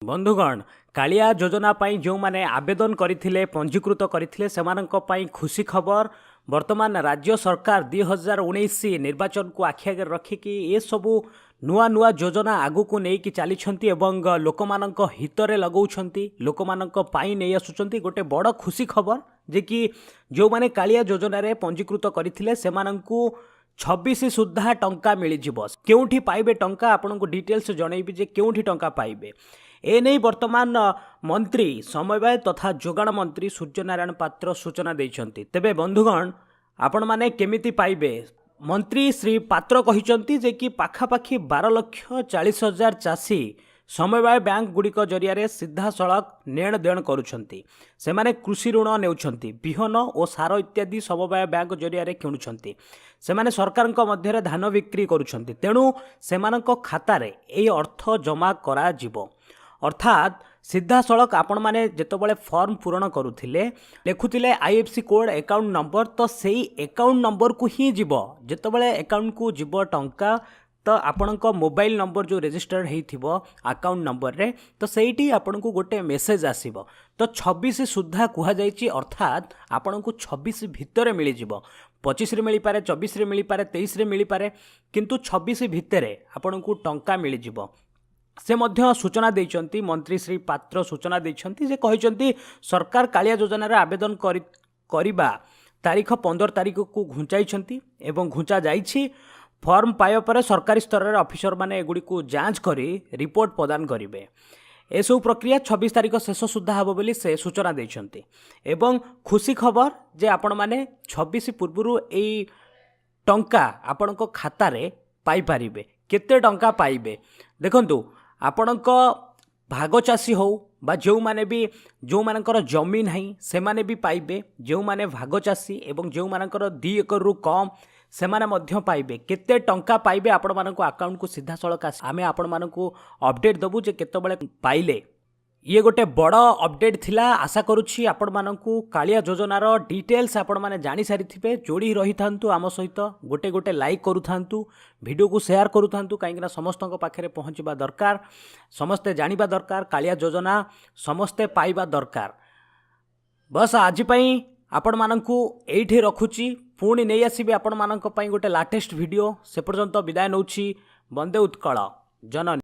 ବନ୍ଧୁଗଣ, କାଳିଆ ଯୋଜନା ପାଇଁ ଯେଉଁମାନେ ଆବେଦନ କରିଥିଲେ, ପଞ୍ଜୀକୃତ କରିଥିଲେ, ସେମାନଙ୍କ ପାଇଁ ଖୁସି ଖବର। ବର୍ତ୍ତମାନ ରାଜ୍ୟ ସରକାର 2019 ନିର୍ବାଚନକୁ ଆଖି ଆଗରେ ରଖିକି ଏସବୁ ନୂଆ ନୂଆ ଯୋଜନା ଆଗକୁ ନେଇକି ଚାଲିଛନ୍ତି ଏବଂ ଲୋକମାନଙ୍କ ହିତରେ ଲଗାଉଛନ୍ତି, ଲୋକମାନଙ୍କ ପାଇଁ ନେଇ ଆସୁଛନ୍ତି। ଗୋଟେ ବଡ଼ ଖୁସି ଖବର ଯେ କି ଯେଉଁମାନେ କାଳିଆ ଯୋଜନାରେ ପଞ୍ଜୀକୃତ କରିଥିଲେ, ସେମାନଙ୍କୁ 26 ସୁଦ୍ଧା ଟଙ୍କା ମିଳିଯିବ। କେଉଁଠି ପାଇବେ ଟଙ୍କା, ଆପଣଙ୍କୁ ଡିଟେଲ୍ସ ଜଣେଇବି ଯେ କେଉଁଠି ଟଙ୍କା ପାଇବେ। ଏନେଇ ବର୍ତ୍ତମାନ ମନ୍ତ୍ରୀ, ସମବାୟ ତଥା ଯୋଗାଣ ମନ୍ତ୍ରୀ ସୂର୍ଯ୍ୟନାରାୟଣ ପାତ୍ର ସୂଚନା ଦେଇଛନ୍ତି। ତେବେ ବନ୍ଧୁଗଣ, ଆପଣମାନେ କେମିତି ପାଇବେ? ମନ୍ତ୍ରୀ ଶ୍ରୀ ପାତ୍ର କହିଛନ୍ତି ଯେ କି ପାଖାପାଖି 12,40,000 ଚାଷୀ ସମବାୟ ବ୍ୟାଙ୍କ ଗୁଡ଼ିକ ଜରିଆରେ ସିଧାସଳଖ ନେଣ ଦେଣ କରୁଛନ୍ତି। ସେମାନେ କୃଷି ଋଣ ନେଉଛନ୍ତି, ବିହନ ଓ ସାର ଇତ୍ୟାଦି ସମବାୟ ବ୍ୟାଙ୍କ ଜରିଆରେ କିଣୁଛନ୍ତି। ସେମାନେ ସରକାରଙ୍କ ମଧ୍ୟରେ ଧାନ ବିକ୍ରି କରୁଛନ୍ତି। ତେଣୁ ସେମାନଙ୍କ ଖାତାରେ ଏହି ଅର୍ଥ ଜମା କରାଯିବ। ଅର୍ଥାତ୍ ସିଧାସଳଖ ଆପଣମାନେ ଯେତେବେଳେ ଫର୍ମ ପୂରଣ କରୁଥିଲେ, ଲେଖୁଥିଲେ ଆଇଏଫ୍ଏସସି କୋଡ୍, ଆକାଉଣ୍ଟ ନମ୍ବର, ତ ସେଇ ଆକାଉଣ୍ଟ ନମ୍ବରକୁ ହିଁ ଯିବ। ଯେତେବେଳେ ଆକାଉଣ୍ଟକୁ ଯିବ ଟଙ୍କା, ତ ଆପଣଙ୍କ ମୋବାଇଲ ନମ୍ବର ଯେଉଁ ରେଜିଷ୍ଟର୍ଡ ହେଇଥିବ ଆକାଉଣ୍ଟ ନମ୍ବରରେ, ତ ସେଇଠି ଆପଣଙ୍କୁ ଗୋଟେ ମେସେଜ୍ ଆସିବ। ତ 26 ସୁଦ୍ଧା କୁହାଯାଇଛି, ଅର୍ଥାତ୍ ଆପଣଙ୍କୁ 26 ଭିତରେ ମିଳିଯିବ। 25ରେ ମିଳିପାରେ, 24ରେ ମିଳିପାରେ, 23ରେ ମିଳିପାରେ, କିନ୍ତୁ 26 ଭିତରେ ଆପଣଙ୍କୁ ଟଙ୍କା ମିଳିଯିବ। ସେ ମଧ୍ୟ ସୂଚନା ଦେଇଛନ୍ତି, ମନ୍ତ୍ରୀ ଶ୍ରୀ ପାତ୍ର ସୂଚନା ଦେଇଛନ୍ତି ଯେ କହିଛନ୍ତି, ସରକାର କାଳିଆ ଯୋଜନାରେ ଆବେଦନ କରିବା ତାରିଖ 15 ତାରିଖକୁ ଘୁଞ୍ଚାଇଛନ୍ତି ଏବଂ ଘୁଞ୍ଚା ଯାଇଛି। ଫର୍ମ ପାଇବା ପରେ ସରକାରୀ ସ୍ତରରେ ଅଫିସରମାନେ ଏଗୁଡ଼ିକୁ ଯାଞ୍ଚ କରି ରିପୋର୍ଟ ପ୍ରଦାନ କରିବେ। ଏସବୁ ପ୍ରକ୍ରିୟା 26 ତାରିଖ ଶେଷ ସୁଦ୍ଧା ହେବ ବୋଲି ସେ ସୂଚନା ଦେଇଛନ୍ତି। ଏବଂ ଖୁସି ଖବର ଯେ ଆପଣମାନେ 26 ପୂର୍ବରୁ ଏଇ ଟଙ୍କା ଆପଣଙ୍କ ଖାତାରେ ପାଇପାରିବେ। କେତେ ଟଙ୍କା ପାଇବେ? ଦେଖନ୍ତୁ, ଆପଣଙ୍କ ଭାଗ ଚାଷୀ ହେଉ ବା ଯେଉଁମାନେ ବି, ଯେଉଁମାନଙ୍କର ଜମି ନାହିଁ, ସେମାନେ ବି ପାଇବେ। ଯେଉଁମାନେ ଭାଗ ଚାଷୀ ଏବଂ ଯେଉଁମାନଙ୍କର 2 ଏକରରୁ କମ୍, ସେମାନେ ମଧ୍ୟ ପାଇବେ। କେତେ ଟଙ୍କା ପାଇବେ? ଆପଣମାନଙ୍କ ଆକାଉଣ୍ଟକୁ ସିଧାସଳଖ ଆମେ ଆପଣମାନଙ୍କୁ ଅପଡ଼େଟ୍ ଦେବୁ ଯେ କେତେବେଳେ ପାଇଲେ। ଇଏ ଗୋଟେ ବଡ଼ ଅପଡ଼େଟ୍ ଥିଲା। ଆଶା କରୁଛି ଆପଣମାନଙ୍କୁ କାଳିଆ ଯୋଜନାର ଡିଟେଲ୍ସ ଆପଣମାନେ ଜାଣିସାରିଥିବେ। ଯୋଡ଼ି ରହିଥାନ୍ତୁ ଆମ ସହିତ, ଗୋଟେ ଗୋଟେ ଲାଇକ୍ କରୁଥାନ୍ତୁ, ଭିଡ଼ିଓକୁ ସେୟାର କରୁଥାନ୍ତୁ, କାହିଁକିନା ସମସ୍ତଙ୍କ ପାଖରେ ପହଞ୍ଚିବା ଦରକାର, ସମସ୍ତେ ଜାଣିବା ଦରକାର, କାଳିଆ ଯୋଜନା ସମସ୍ତେ ପାଇବା ଦରକାର। ବସ୍, ଆଜି ପାଇଁ ଆପଣମାନଙ୍କୁ ଏଇଠି ରଖୁଛି। ପୁଣି ନେଇ ଆସିବି ଆପଣମାନଙ୍କ ପାଇଁ ଗୋଟେ ଲାଟେଷ୍ଟ ଭିଡ଼ିଓ। ସେ ପର୍ଯ୍ୟନ୍ତ ବିଦାୟ ନେଉଛି। ବନ୍ଦେ ଉତ୍କଳ ଜନନୀ।